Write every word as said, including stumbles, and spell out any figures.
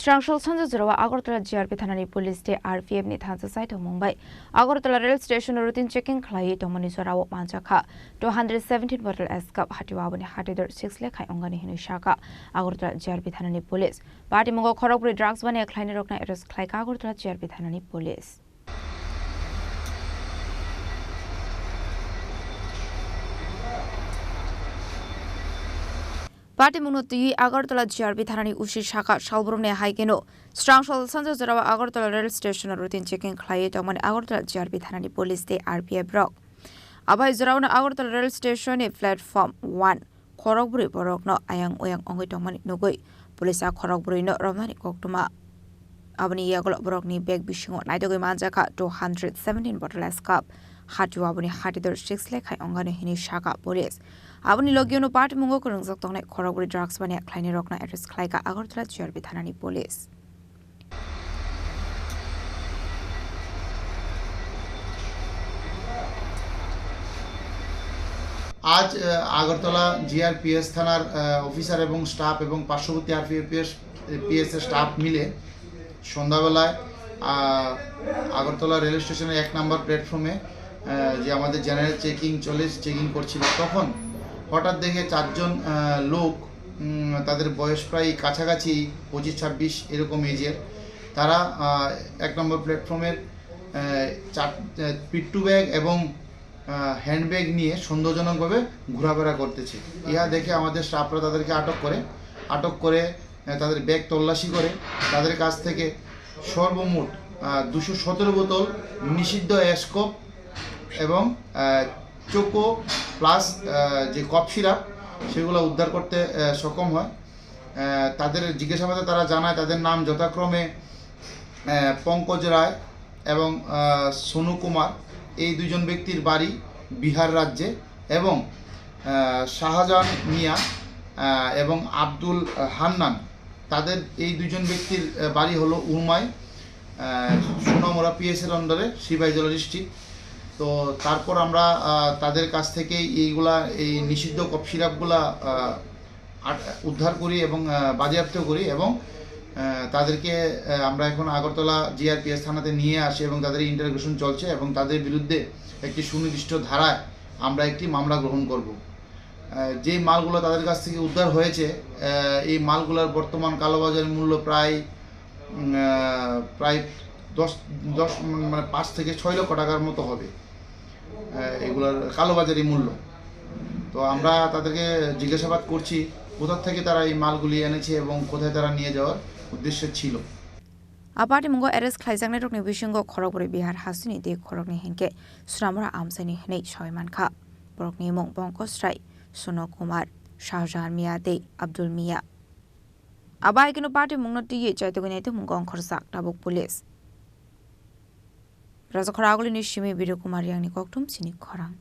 Srangsul sanja jorao Agartala G R P thanani police tei R P F ni thansa saitongmung bai Agartala rail station o routine checking khlaiwi tongmani jorao manjakha two hundred seventeen bottle S cup, hatio aboni hatidor six lekha ongani hinwi sakha Agartala G R P thanani police. Patimungo khorokbrwi drugs baniya khlainai rokno arrest khlaikha Agartala G R P thanani police. Patimungno twiwi Agartala G R P thanani O C sakha salbrumni hai kheno Srangsul sanja jorao Agartala rail station o routine checking khlaiwi tongmani Agartala G R P thanani police tei R P F rok. Abai joraono Agartala rail station ni platform one khorokbrwi borokno ayang oyang ongwi tongmani nugwi police a khorokbrwino romnani koktwma. Aboni yagulo borokni bag bisingo naitugwi manjakha two hundred seventeen bottle S cup, hatio aboni hatidor six lekha ongano hinwi sakha police. Aboni logiono patimungo kwrwngjak tongnai khorokbrwi drugs baniya khlainai rokno arrest khlaikha Agartala G R P thanani police. আজ আহ, আগরতলা জিআরপিএস থানার আহ, অফিসার এবং স্টাফ এবং পার্শ্ববর্তী আরপিএফএস পিএস এর স্টাফ মিলে সন্ধ্যাবেলায় আহ, আগরতলা রেল স্টেশনের এক নম্বর প্ল্যাটফর্মে আহ, যে আমাদের জেনারেল চেকিং চলে, চেকিং করছিল, তখন হঠাৎ দেখে চারজন আহ, লোক, উম, তাদের বয়স প্রায় কাছাকাছি পঁচিশ ছাব্বিশ এরকম এজের, তারা আহ, এক নম্বর প্ল্যাটফর্মের আহ, চার আহ, পিট্টু ব্যাগ এবং আহ, হ্যান্ডব্যাগ নিয়ে সন্দেহজনকভাবে ঘোরাফেরা করতেছে। ইহা দেখে আমাদের স্টাফরা তাদেরকে আটক করে, আটক করে আহ, তাদের ব্যাগ তল্লাশি করে, তাদের কাছ থেকে সর্বমোট আহ, দুশো সতেরো বোতল নিষিদ্ধ অ্যাসকোপ এবং আহ, চোকো প্লাস আহ, যে কফ সিরাপ, সেগুলো উদ্ধার করতে আহ, সক্ষম হয়। আহ, তাদের জিজ্ঞাসাবাদে তারা জানায় তাদের নাম যথাক্রমে আহ, পঙ্কজ রায় এবং আহ, সোনু কুমার, এই দুইজন ব্যক্তির বাড়ি বিহার রাজ্যে, এবং আহ, শাহজাহান মিয়া আহ, এবং আব্দুল হান্নান, তাদের এই দুইজন ব্যক্তির আহ, বাড়ি হলো উরমাই, আহ, সোনামুড়া পিএস এর আন্ডারে সিপাহীজলা ডিস্ট্রিক্ট। তো তারপর আমরা আহ, তাদের কাছ থেকে এইগুলা, এই নিষিদ্ধ কফ সিরাপগুলা আহ, আট-, উদ্ধার করি এবং আহ, বাজেয়াপ্ত করি এবং আহ, তাদেরকে আহ, আমরা এখন আগরতলা জিআরপিএস থানাতে নিয়ে আসি এবং তাদের ইন্টারোগেশন চলছে এবং তাদের বিরুদ্ধে একটি সুনির্দিষ্ট ধারায় আমরা একটি মামলা গ্রহণ করব। আহ, যে মালগুলো তাদের কাছ থেকে উদ্ধার হয়েছে, আহ, এই মালগুলোর বর্তমান কালোবাজারি মূল্য প্রায় উম, আহ, প্রায় দশ, দশ, মানে পাঁচ থেকে ছয় লক্ষ টাকার মতো হবে আহ, এগুলোর কালোবাজারি মূল্য। তো আমরা তাদেরকে জিজ্ঞাসাবাদ করছি কোথা থেকে তারা এই মালগুলি এনেছে এবং কোথায় তারা নিয়ে যাওয়ার উদ্দেশ্য ছিল। A patimungo arrest khlaijaknairokni bisingo khorokbrwi Bihar hasteni tei khoroknwi hinkhe Sonamura amchaini hwnwi sawi mankha. Borokni mung Pankaj Rai, Sono Kumar, Shahjahan Mia tei Abdul Mia. Abo hai kheno patimungno twiwi chaitugwi naitukmung ongkhorjak tabuk police. Rajakhor Agulini simi Biru Kumar Yangni kokthum chini khorang.